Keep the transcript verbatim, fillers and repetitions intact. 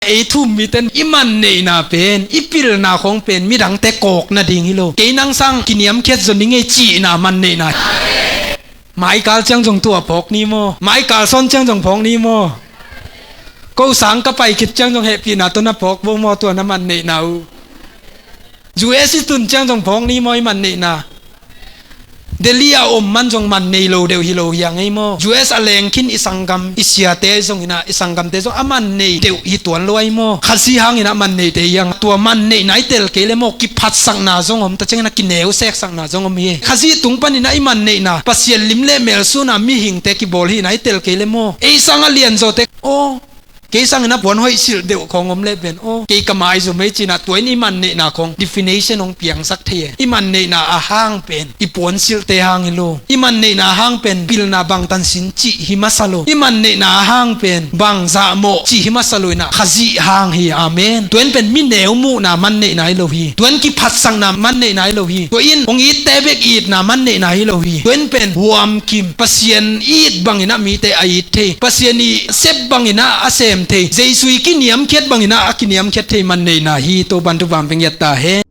Ei thu um mite in i manneihna pen, i pilna khawng pen midangte kawk nading hi lo. Kei nang sang kiniamkhiat zaw ning ei cihna manneihna. Maikal ciang zong tua phawk ni maw? Maikal sawn ciang zong phawk ni maw? Ko sang ka pai khit ciang zong hehpihna tawh na phawk bo maw, tua na manneihna uh? U S i tun ciang zong phawk ni maw, i manneihna? Delhi a om man zong mannei lo deuh hi lo hi a ngei maw? U S a leng khin i sanggam, i siate zong hi na, i sanggamte zong a mannei deuh hi tuan lo ai maw? Khazih hangin a manneite hi a, tua manneihna i tel kei le maw, kiphatsakna zong om, ta ciangin a kineuseksakna zong om hi. Khazih tung panin a i manneihna, Pasian lim le mel suna mihingte kibawl hihna i tel kei le maw? Ei sang a lianzawte, aw, kei sangin a puan hoih silh deuh khawng om le pen, aw, kei ka maizum ei cihna, tua in i manneihna khawng definition hong piangsak thei e. I manneihna a hang pen i puan silhte hang hi lo. I manneihna a hang pen pilna bangtan sin cih hi masa lo. I manneihna a hang pen bang zahmawh cih hi masa lo hi na, Khazih hang hi. Amen. Tua in pen mi neu muhna manneihna hi lo hi. Tua in kiphatsakna manneihna hi lo hi. Tua in hong itte bek itna manneihna hi lo hi. Tua in pen huamkim, Pasian it bangin a mite a it thei, Pasian i sep bangin a a sem thei, Jesu i kiniamkhiat bangin a a kiniamkhiat thei manneihna hi. Topa'n thupha hong pia ta hen.